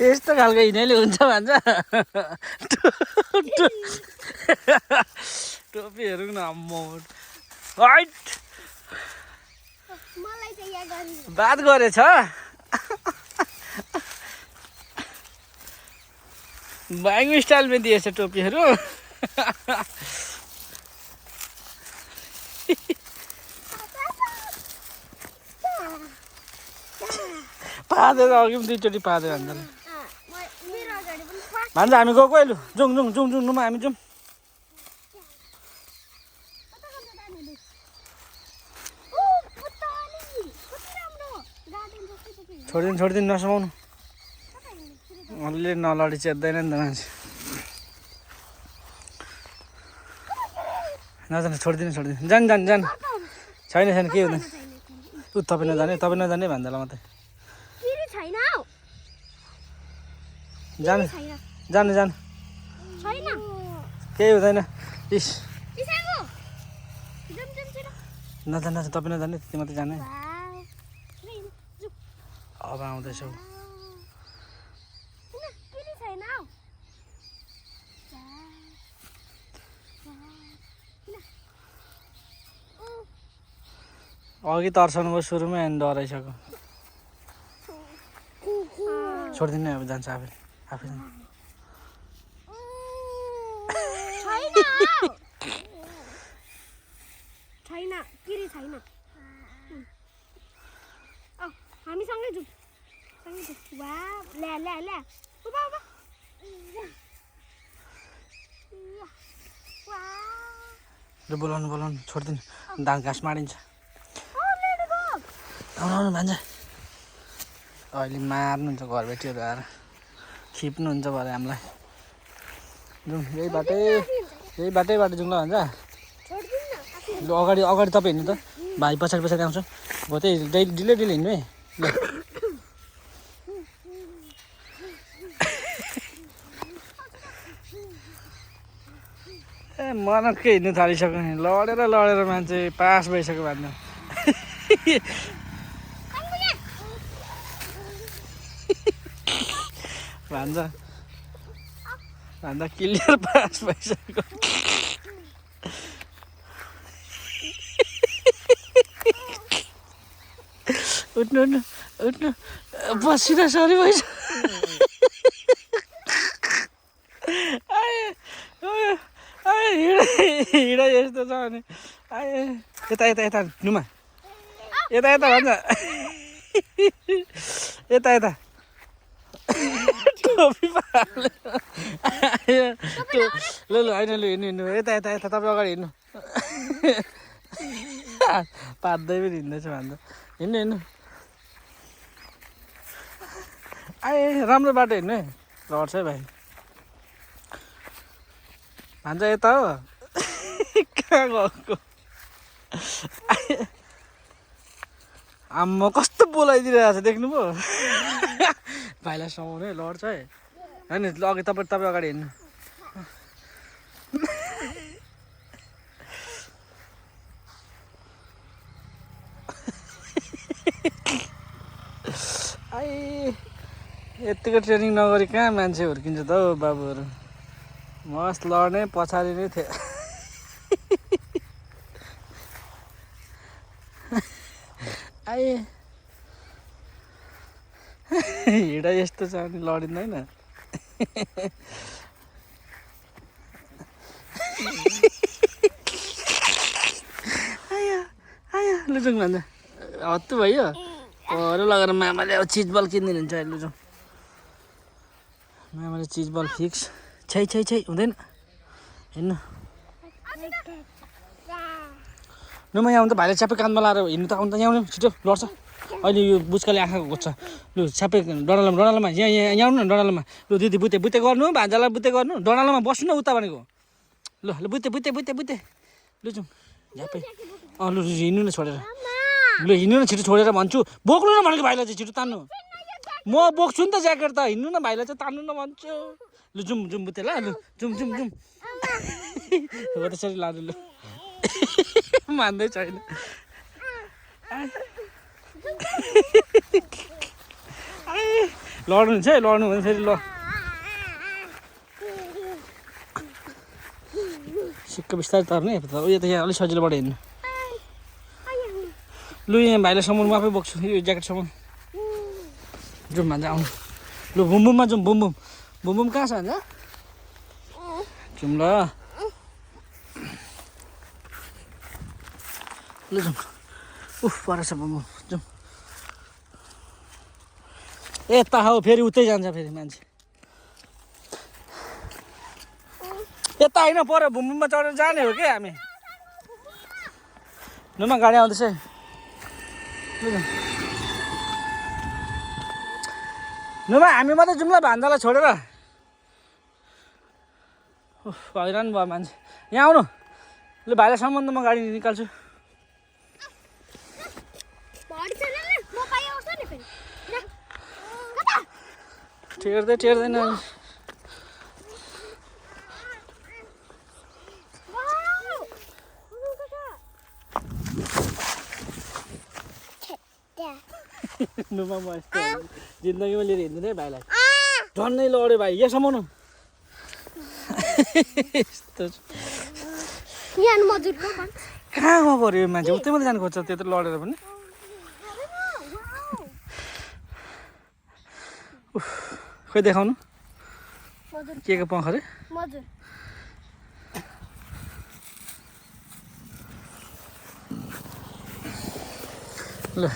यस्तो खालको हिँडेले हुन्छ भन्छ टोपी हेरौँ न अम्मो हाइट बात गरेछ बाइङ स्टाइलमा दिएछ टोपीहरू पाँदेर अघि पनि दुईचोटि पाँदै भन्छ हामी गएको अहिले जाउँ जाउँ जाउँ जाउँ नुमा हामी जाउँ छोडिदिनु नसमाउनु अलि नलडी चेत्दैन नि त मान्छे नजाने छोडिदिनु जान छैन के हुँदैन उ तपाईँ नजाने भन्दैला मात्रै जानु केही हुँदैन इस नजाने तपाईँ नजाने त्यति मात्रै जाने अब आउँदैछौ अघि तर्साउनुको सुरुमै अनि डराइसक्यो छोडिदिनु अब जान्छ आफै छैन किरी छैन हामीसँगै जाउँ वा ल्या बोलाउनु छोडिदिनु दाँत घाँस माडिन्छ आउनु भन्छ अहिले मार्नुहुन्छ घरबेटीहरू आएर खिप्नुहुन्छ भरे हामीलाई जाउँ यही बाटैबाट जाउँ ल भन्छ ल अगाडि तपाईँ हिँड्नु त भाइ पछाडि आउँछ अब त्यही ढिलो हिँड्नु है ल ए मनक्कै हिँड्नु थालिसक्यो नि लडेर मान्छे पास भइसक्यो भन्नु भन्दा क्लियर पास भइसक्यो उठ्नु बसिन सरी भइस हिँड यस्तो छ भने यता नुमा यता भन्छ यता टोपी ल होइन हिँड्नु यता तपाईँ अगाडि हिँड्नु पात्दै पनि हिँड्दैछ भन्दा हिँड्नु राम्रो बाटो हिँड्नु है लड्छ है भाइ भन्छ यता हो कहाँ गएको आम्मा कस्तो बोलाइदिरहेको छ देख्नुभयो भाइलाई समाउनु है लड्छ है होइन अघि तपाईँ अगाडि हिँड्नु यतिको ट्रेनिङ नगरी कहाँ मान्छे हुर्किन्छ त हौ बाबुहरू मस्त लड्ने पछाडि नै थियो हिँड यस्तो छ अनि लडिँदैन लुजुङ भन्छ हत्तु भयो अरू लगेर मामाले अब चिज बल किनिदिनु हुन्छ अहिले लुजुङ मामाले चिज बल फिक्स छै हुँदैन हिँड्नु नुमा यहाँ आउनु त भाइले च्यापै कानमा लाएर हिँड्नु त आउनु त यहाँ आउनु छिटो लड्छ अहिले यो बुच्काले आँखा घोच्छ लु च्यापै डडालामा यहाँ आउनु न डडालामा लु दिदी बुते गर्नु भान्जालाई बुते गर्नु डडालामा बस्नु न उता भनेको ल बुते लु जाउँ झ्यापै लु हिँड्नु न छोडेर ल हिँड्नु न छिटो छोडेर भन्छु बोक्नु न भनेको भाइलाई चाहिँ छिटो तान्नु म बोक्छु नि त ज्याकेट त हिँड्नु न भाइलाई चाहिँ तान्नु न भन्छु लु जाउँ जाउँ बुते ल लु जाउँ जाउँ जाउँ हो त्यसरी लानु लु मान्दै छैन लड्नु हुन्छ है लड्नु भने फेरि ल सिक्क बिस्तारै तर्ने उयो त यहाँ अलिक सजिलोबाट हिँड्नु लु यहाँ भाइलाई सामान म आफै बोक्छु यो ज्याकेट सामान जाउँ भन्छ आउनु लु बुमबुममा जाउँ बुमबुम बुमबुम कहाँ छ भन्छ जाउँ ल ल जाउँ उफ परेछ बुमबुम जाउँ यता हो फेरि उतै जान्छ फेरि मान्छे यता होइन पर बुमबुममा चढेर जाने हो क्या हामी नुमा गाडी आउँदैछ है नुमा हामी मात्रै जाउँ ल भान्जालाई छोडेर हैरान भयो मान्छे यहाँ आउनु ल भाइलाई सामान त म गाडी निकाल्छु टेर्दैन नुमा म यस्तो जिन्दगीमा लिएर हिँड्दैन है भाइलाई झन्नै लड्यो भाइ यहाँसम्म न कहाँ गएको अरे यो मान्छे उतै मात्रै जानु खोज्छ त्यत्रो लडेर पनि खोइ देखाउनु के को पख अरे ल